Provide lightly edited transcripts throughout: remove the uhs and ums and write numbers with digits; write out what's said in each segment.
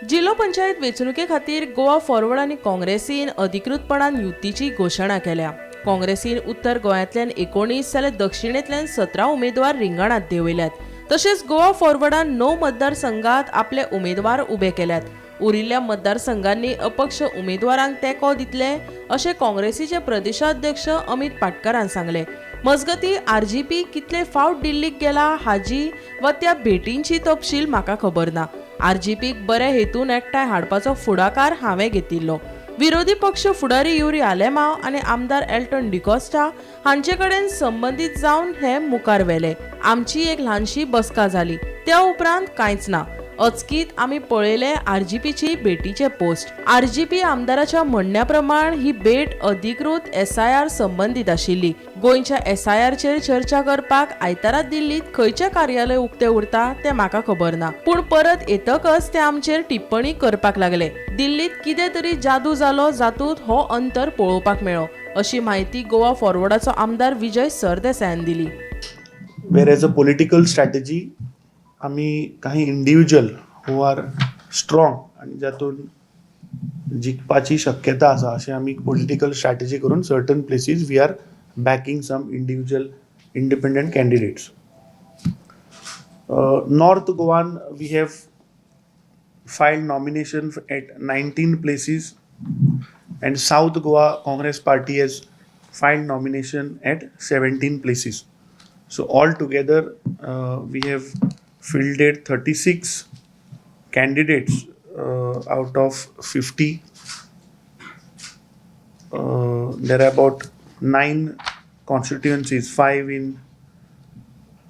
जिल्हो पंचायत वेंचणुके खातीर गोवा फॉरवर्ड आनी काँग्रेसीन अधिकृतपणान युतीची घोशणा केल्या. काँग्रेसीन उत्तर गोंयांतल्यान 19 जाल्यार दक्षिणेंतल्यान 17 उमेदवार रिंगणांत देंवयल्यात. तशेंच गोवा फॉरवर्डान 9 मतदारसंघात आपले उमेदवार उबे केल्यात. उरिल्ल्या मतदारसंघांनी अपक्ष उमेदवारांक तेंको दितले अशें काँग्रेसीचे प्रदेशाध्यक्ष अमित पाटकारान सांगलें. मजगतीं, आरजीपी कितले फावट दिल्लीक गेला हाजी वा त्या भेटींची तपशील म्हाका खबर ना. आरजीपीक बऱ्या हेतून एकठांय हाडपाचो फुडाकार हांवें घेतिल्लो. विरोधी पक्ष फुडारी युरी आलेमाव आनी आमदार एल्टन डिकॉस्टा हांचे कडेन संबंदीत जावन हे मुखार व्हेले. आमची एक ल्हानशी बसका जाली, त्या उपरांत कांयच ना. अचकीत आमी पळयले आरजीपीची भेटीचे पोस्ट. आरजीपी आमदाराच्या म्हणण्या प्रमाण ही भेट अधिकृत एसआयआर संबंदीत आशिल्ली. गोंयच्या एसआयआरचेर चर्चा करपाक आयतारा दिल्लीत खंयचें कार्यालय उक्तें उरता तें म्हाका खबर ना, पूण परत येतकच ते आमचेर टिप्पणी करपाक लागले. दिल्लीत कितें तरी जादू जालो जातूंत हो अंतर पळोवपाक मेळ्ळो, अशी म्हायती गोवा फॉरवर्डाचो आमदार विजय सरदेसायान दिली. Where as a political strategy आमी काही इंडिव्हिज्युअल हू आर स्ट्रॉंग आनी जातून जिखपाची शक्यता आसा अशें आमी पॉलिटिकल स्ट्रॅटेजी करून certain places we are backing some individual independent candidates. North Goan we have filed nomination at 19 places and South Goa Congress Party has filed nomination at 17 places. So altogether we have fielded 36 candidates out of 50. There are about 9 constituencies, 5 in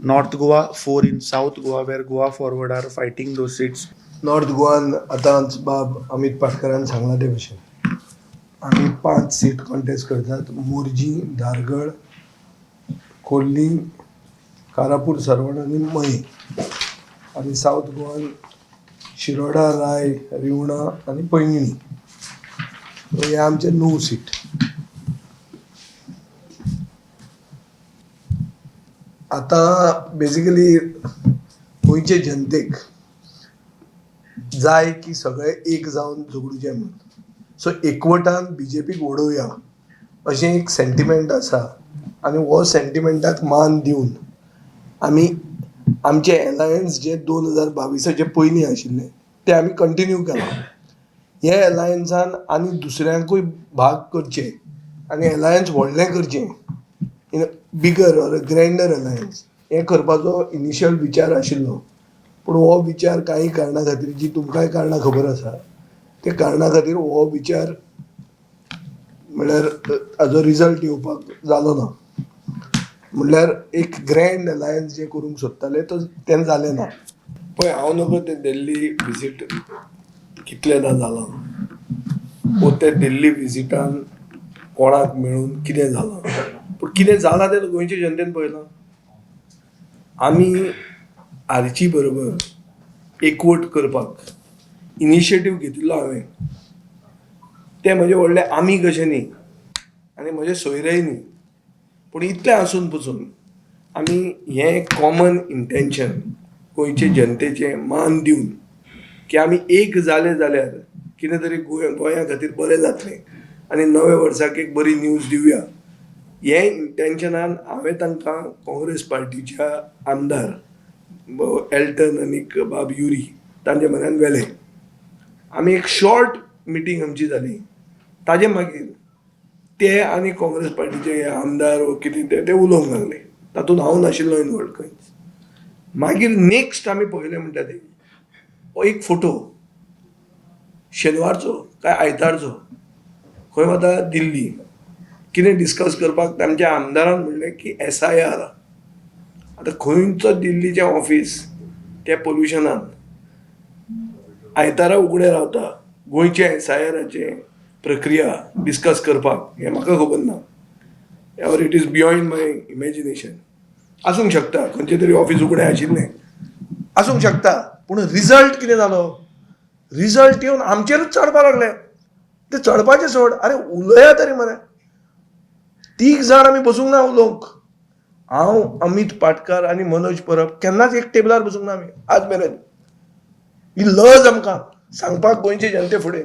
North Goa, 4 in South Goa, where Goa Forward are fighting those seats. North Goan आतांच बाब अमित पाटकरान सांगलां ते भशेन आमी 5 seat contest करतात. मोरजी, धारगळ, खोर्ली, कारापूर सर्वण आनी मये. आनी सावथ गोवान शिरोडा, राय, रिवणा आनी पैंगिणी. हे आमचे 9 सीट. आतां बेजिकली गोंयचे जनतेक जाय की सगळे एक जावन झगडुचें म्हणून. सो एकवटान बीजेपीक वडोवया अशें एक सेंटिमेंट आसा आनी हो सेंटिमेंटाक मान दिवन आमी आमचे एलायन्स जे 2022 पयलीं आशिल्ले ते आमी कंटिन्यू केलां. हे एलायन्सान आनी दुसऱ्यांकूय भाग करचे आनी एलायन्स व्हडलें करचें, in bigger or grander alliance हें करपाचो इनिशियल विचार आशिल्लो. पूण हो विचार कांय कारणां खातीर, जी तुमकांय कारणां खबर आसा, त्या कारणां खातीर हो विचार म्हणल्यार हाजो रिजल्ट येवपाक जालो ना. म्हणल्यार एक ग्रँड अलायन्स जे करूंक सोदताले तो तेन्ना जालें ना. पळय, हांव नको तें दिल्ली विजीट कितलेदां जालां वो ते दिल्ली विजिटान कोणाक मेळून कितें जालां, पूण कितें जालां तें गोंयचे जनतेन पळयलां. आमी आरची बरोबर एकवट करपाक इनिशिएटीव घेतिल्लो हांवें. ते म्हजे व्हडले आमी कशें न्ही आनी म्हजे सोयरेय न्ही, पूण इतलें आसून पसून आमी हें कॉमन इंटेंशन गोंयचे जनतेचें मान दिवन की आमी एक जाले जाल्यार कितें तरी गोंया खातीर बरें जातलें आनी नव्या वर्साक एक बरी न्यूज दिवया हें इंटेंशनान हांवें तांकां काँग्रेस पार्टीच्या आमदार एल्टन आनी बाब युरी तांच्या म्हऱ्यान व्हेले. आमी एक शॉर्ट मिटींग आमची जाली. ताजे मागीर ते आनी काँग्रेस पार्टीचे आमदार वो कितें ते उलोवंक लागले. तातूंत हांव नाशिल्लो इनवॉल्व खंयच. मागीर नेक्स्ट आमी पळयलें म्हणटा ते हो एक फोटो शेनवारचो काय आयतारचो खंय वता दिल्ली कितें डिस्कस करपाक तांच्या आमदारान म्हणलें की एसआयआर. आतां खंयचो दिल्लीचें ऑफीस त्या पोल्युशनान आयतारा उगडें रावता गोंयचें एसआयआराचें प्रक्रिया डिस्कस करपाक हें म्हाका खबर ना, or it is beyond my imagination. आसूंक शकता खंयचें तरी ऑफीस उगडें आशिल्लें आसूंक शकता, पूण रिजल्ट कितें जालो, रिजल्ट येवन आमचेरूच चडपाक लागले. ते चडपाचें सोड, आरे उलया तरी मरे. 3 जाण आमी बसूंक ना उलोवंक. हांव, अमित पाटकार आनी मनोज परब केन्नाच एक टेबलार बसूंक ना आमी आज मेरेन. ही लज आमकां. सांगपाक गोंयचे जनते फुडें.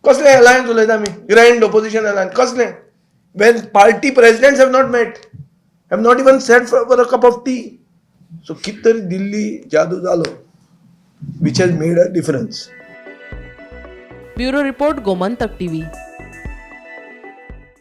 कसलें अलायन्स उलयता आमी? ग्रँड ओपोजिशन अलायन्स कसलें, when party presidents have not met, have not even sat for a cup of tea? So कित तरी दिल्ली जादू जालो which has made a difference. Bureau report, Gomantak TV.